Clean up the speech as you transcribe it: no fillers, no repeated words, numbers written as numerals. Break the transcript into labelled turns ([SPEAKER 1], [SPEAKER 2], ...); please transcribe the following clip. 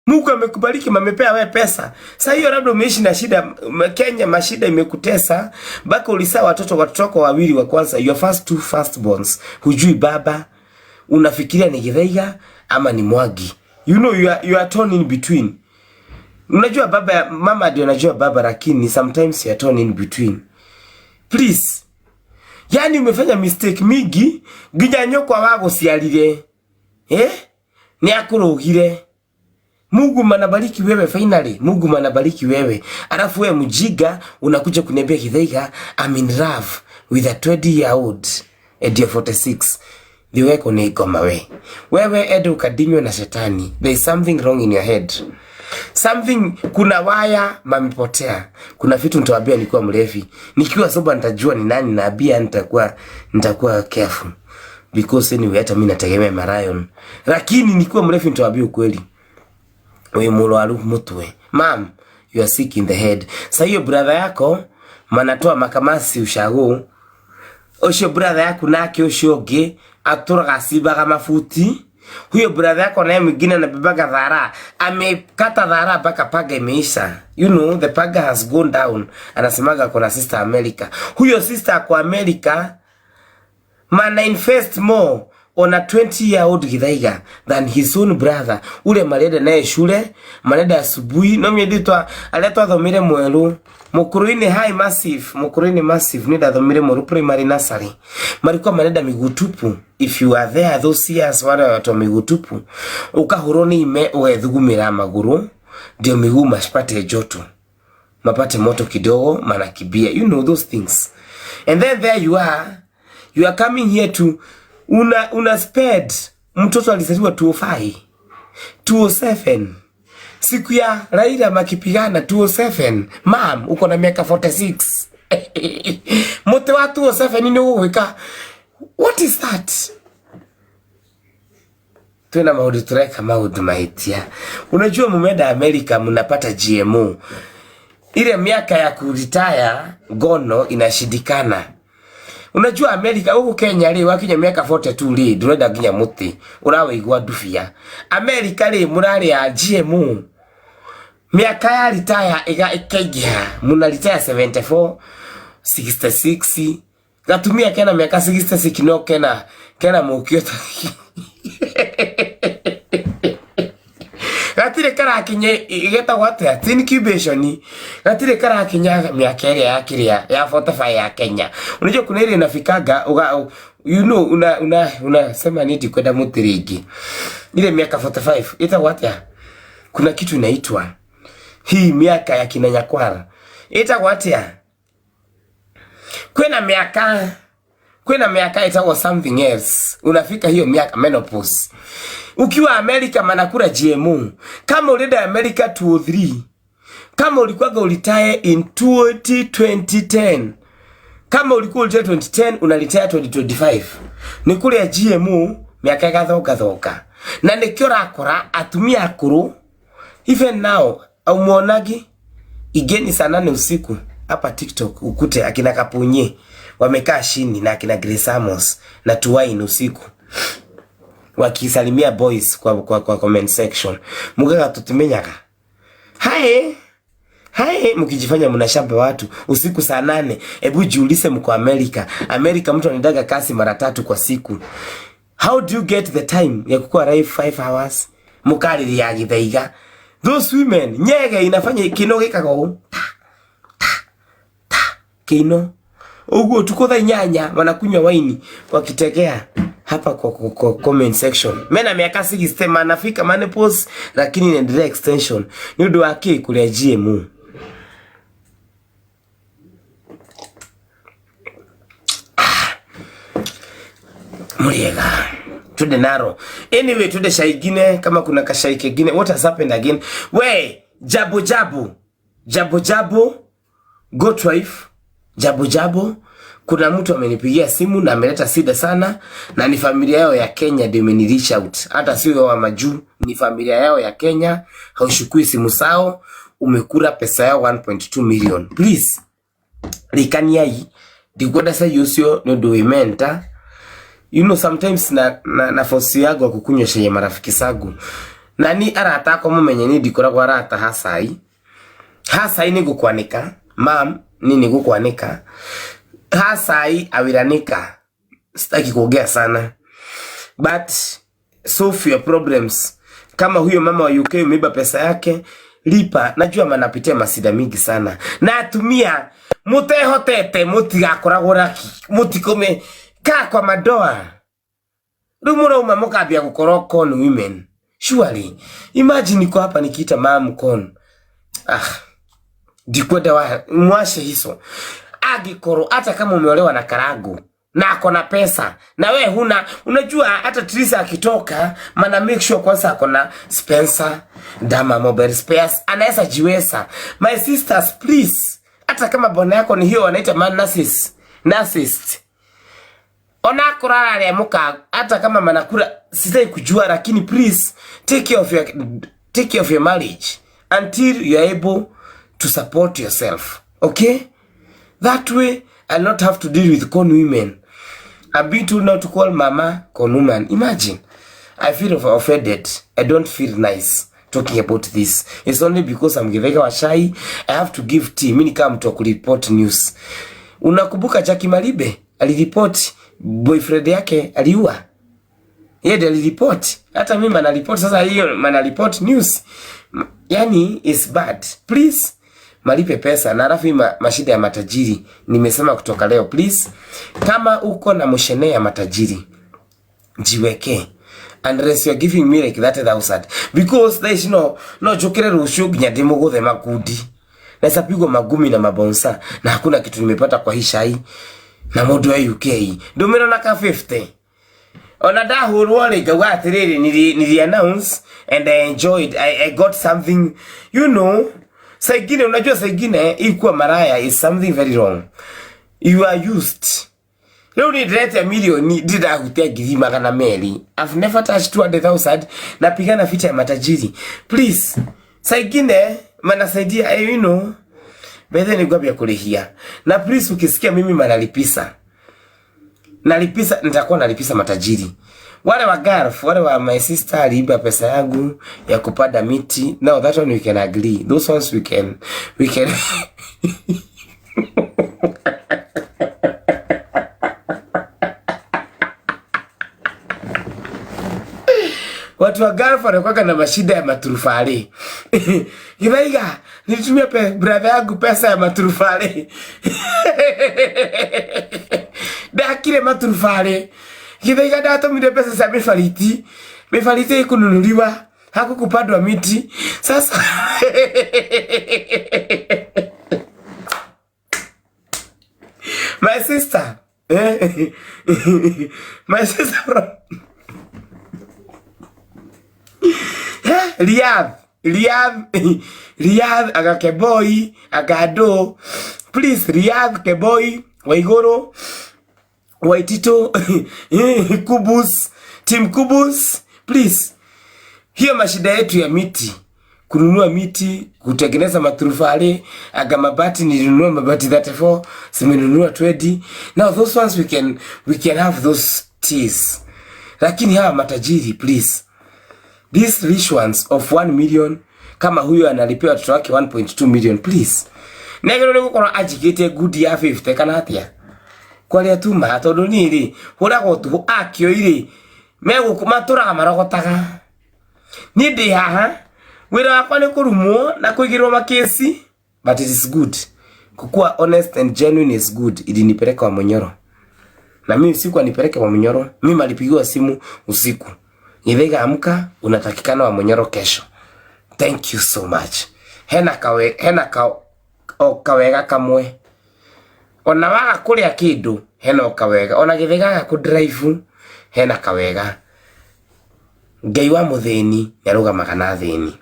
[SPEAKER 1] Mungu amekubariki, mamepea wewe pesa. Sasa hiyo labda umeishi na shida Kenya, mashida imekutesa mpaka ulisaa watoto wako wawili wa kwanza, your first two firstborns. Hujui baba, unafikiria ni Githaiga ama ni Mwangi. You know you are torn in between. Unajua baba, mama ndio anajua baba, lakini sometimes you are torn in between. Please. Yani umefanya mistake mingi nginya nyũkwa wagũciarire, eh? Nĩ akũrũgire. Mungu manabariki wewe finally. Mungu manabariki wewe. Alafu wewe mjiga unakuja kuniambia, "Githaiga, I'm in love with a 20 year old and you're 46." Thiweko ni ngoma we. Wewe ende ukadinywe na shetani. There is something wrong in your head. Something, kuna waya mamepotea. Kuna vitu nitawaambia nikiwa mrefi. Nikiwa sober nitajua ni nani naambia, nitakuwa careful. Because anyway hata mimi nategemea Marion. Lakini nikiwa mrefi nitawaambia ukweli. Wi mũrwaru mũtwe. Mam, you are sick in the head. Sa hiyo brother yako manatoa makamasi ushago. Ũcio brother yaku nake ũcio ũngĩ atũraga acimbaga mabuti. Huyo brother yako naye mwingine anabebaga dhara, amekata dhara mpaka paga imeisha. You know the paga has gone down. Anasemaga kuna sister America. Huyo sister ako America mana invest more on a 20 year old Githaiga than his own brother ule marenda naye shule, marenda asubuhi no myenditwa aria twathomire Mweru Mukuruini High Massive, Mukuruini Massive ni ndathomire Mweru Primary Nursery, marikuwa marenda miguu tupu. If you are there those years, wale watu wa miguu tupu, ukahurwo ni ime ugethugumira maguru ndio miguu mapate joto, mapate moto kidogo, manakibia, you know those things. And then there you are, you are coming here to una sped mtoto alizaliwa 205, 207, siku ya Raila makipigana 207. Mam, uko na miaka 46. Muti wa 207 ni ũgũgwĩka. What is that? Twina maundu tureka maundu mahitia. Unajua mumeenda Amerika mnapata GMO, ile miaka ya kuritaya ngono inashindikana. Unajua Amerika, huku Kenya rĩ, wakinya miaka 42 rĩ, ndũrenda nginya mũtĩ ũrawĩigua ndubia. Amerika rĩ, mũrarĩa GMO, miaka ya retire ĩkaingĩha, muna retire 74, 66. Gatumia kena miaka 66 no kena mũkio ta gatirĩ karakinya, getagwo atĩa, teen incubation, gatirĩ karakinya miaka ĩrĩa ya kĩrĩa ya 45 ya Kenya. Unajua kuna ile inafikanga uga, you know, una unasema niti kwenda mũtĩ rĩngĩ, ile miaka 45 ĩtagwo atĩa? Kuna kitu inaitwa hii miaka ya kina Nyakwara, ĩtagwo atĩa? Kwĩna miaka ĩtagwo something else. Unafika hiyo miaka, menopause. Ukiwa America manakula GMO. Kama ulienda America 203, kama ulikuwaga uretire in 2010, kama ulikuwa uretire 2010, unaretire 2025, ni kuria GMO, miaka ĩgathongathoka, na nĩkĩo ũrakora atumia akũrũ even now aumuonagi. Igeni saa 8 usiku hapa TikTok ukute akina Kapunye wamekaa chini na akina Grace Amos na Tuwaini usiku wakisalimia boys kwa comment section, mugaga tutumenyaga hae hae, mkijifanya mnashamba watu usiku saa 8. Hebu jiulize, mko Amerika. Amerika mtu anaendaga kasi mara tatu kwa siku. How do you get the time ya kukua live 5 hours mukarĩria Githaiga? Those women, nyege inafanya kino gĩkaga ũũ ta ta ta kino ũguo tuko thaa 8, wanakunywa waini wakitegea hapa kwa comment section. Mena miaka 60 manafika menopause, lakini inaendelea extension ni ũndũ wa kĩ? Kũrĩa GMO. Muriega twende naro. Anyway, twende shai ingine kama kuna kashai kengine. What has happened again? We jabo jabo jabo jabo goat wife jabo jabo, kuna mtu amenipigia simu na ameleta shida sana, na ni familia yao ya Kenya ndio imeni reach out, hata sio wa majuu, ni familia yao ya Kenya. Haushukui simu zao, umekula pesa yao 1.2 million. Please rikaniai, ndikwenda sai ucio ni undu wi mental. You know, sometimes na force yangu ya kukunywa chenye marafiki zangu. Na ni arata akwa mumenye ni ndikoragwo arata hacai. Hacai ni gukwanika. Mam, ni ni gukwanika. Hacai awiranika. Sitaki kuongea sana. But solve your problems. Kama huyo mama wa UK umeiba pesa yake, lipa. Najua manapitia masida mingi sana. Na atumia mutehotete mutigakoragwo raki mutikome kaa kwa madoa. Riu murauma mukambia gukorwo con women. Surely imagine niko hapa nikiita mam con. Ah, ndikwenda wa mwashe hizo. Angikorwo hata kama umeolewa na karangu na ako na pesa na we huna, unajua hata Trisa akitoka mana make sure kwanza ako na Spencer Dama mobile spares, anaweza jiweza. My sisters please, hata kama bwana yako ni hiyo wanaita man narcissist, narcissist ona kurara rĩa muka, hata kama manakura sitai kujua, lakini please take care of your marriage until you are able to support yourself, okay? That way I'll not have to deal with con women. I'm being told not to call mama con woman. Imagine. I feel offended. I don't feel nice talking about this. It's only because I'm Githaiga Wachai. I have to give tea. Mimi kama mtu wa kureport news. Unakumbuka Jackie Maribe aliripoti boyfriend yake aliua? Yeye ndiye aliripoti. Hata mimi mana report sasa, hiyo mana report news. Yani is bad. Please malipe pesa na alafu hii mashida ya matajiri nimesema kutoka leo, please, kama uko na mushene ya matajiri jiweke unless you are giving me like 30,000, because there is no njukire rucio nginya ndimuguthe makundi naweza pigwa magumi na mabonsa na hakuna kitu nimepata kwa hii shai na mundu wa UK ndumira na ka 50 ona ndahurwo rĩ ngauga atĩrĩrĩ nili announce and I enjoyed. I got something, you know. Saingine unajua saingine ikuwa maraya is something very wrong. You are used. Rĩu ni ndĩretia milioni ndĩrahutia 200,000. I've never touched 200,000. Napigana vita ya matajiri, please. Saingine manasaidia, you know, bethe ni gwambia kurihia na please, ukisikia mimi manalipisa nalipisa, nitakuwa nalipisa matajiri wale wa Gulf, wale wa my sister aliiba pesa yangu ya kupanda miti. Now that one we can agree, those ones we can watu wa Gulf wanakuwa na mashida ya maturufali. Githaiga, nilitumia brother yangu pesa ya maturufali. Ndakire maturufali. Githaiga ndatumire pesa cia mibariti. Mibariti ikununuliwa, hakukupandwa miti. Sasa my sister, my sister from Riyadh, Riyadh, Riyadh, aga Keboi, aga Ado, please, Riyadh, Keboi, Waigoro, Waitito, Kubus, Team Kubus, please. Hiyo mashida yetu ya miti, kununua miti, kutengeneza maturufali, aga mabati, nilinunua mabati 34, simenunua 20. Now those ones we can have those teas. Lakini hawa matajiri, please. These rich ones of 1 million, kama huyo analipia watoto wake 1.2 million, please. Negero nĩ gũkorwo anjigĩte good ya 50 kana atia kwaria tuma tondu niĩ rĩ hũragwo tu akĩoi rĩ megũkũ matũraga marogotaga. Niĩ ndĩ haha wĩra wakwa nĩ kũrumwo na kũigĩrwo makesi, but it is good kukuwa honest and genuine is good. Ilinipeleka wa Munyoro na mimi siku anipeleke wa Munyoro, mimi alipigiwa simu usiku, Githaiga amka, unatakikana wa Munyoro kesho. Thank you so much. Hena kawe hena ka o kawega kamwe ona waga kuria kindu hena o kawega ona Githaiga ga drive hena kawega. Ngai wa muthini nĩarũgamaga na athĩni.